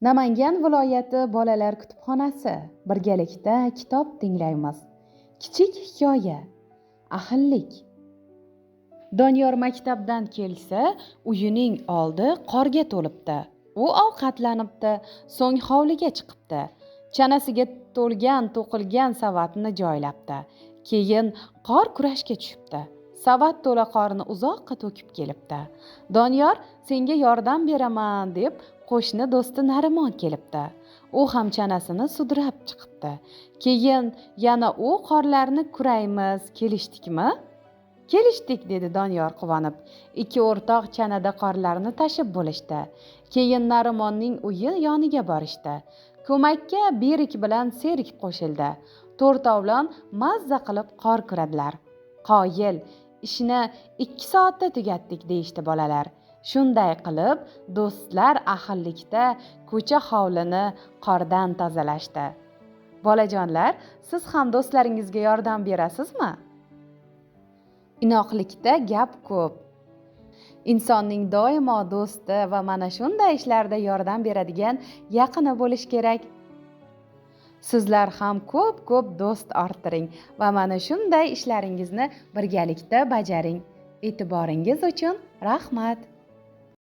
Namangan viloyati bolalar kutubxonasi birgalikda kitob tinglaymiz. Kichik hikoya. Ahillik. Doniyor maktabdan kelsa, uyining oldi qorga to'libdi. U ovqatlanibdi, so'ng hovliga chiqibdi. Chanasiga to'lgan to'qilgan savatni joylabdi. Keyin qor kurashga tushibdi. Savat to'la qorni uzoqqa to'kib kelibdi. Doniyor, senga yordam beraman deb qo'shni do'sti Narimon kelibdi. U ham chanasini sudrab chiqibdi. Keyin yana u qorlarni kuraymiz, kelishdikmi? Kelishdik, dedi Doniyor quvonib. Ikki o'rtoq chanada qorlarni tashib bo'lishdi. Keyin Narimonning uyi yoniga borishdi. Ko'makka Berik bilan Serik qo'shildi. To'rtovlon mazza qilib qor kuradilar. Qoyil, ishni 2 soatda tugatdik, deyishdi bolalar. Shunday qilib, do'stlar ahillikda ko'cha hovlini qordan tozalashdi. Bolajonlar, siz ham do'stlaringizga yordam berasizmi? Inoqlikda gap ko'p. Insonning doimo do'sti va mana shunday ishlarda yordam beradigan yaqini bo'lish kerak. Sizlar ham ko'p-ko'p do'st orttiring va mana shunday ishlaringizni birgalikda bajaring. E'tiboringiz uchun rahmat.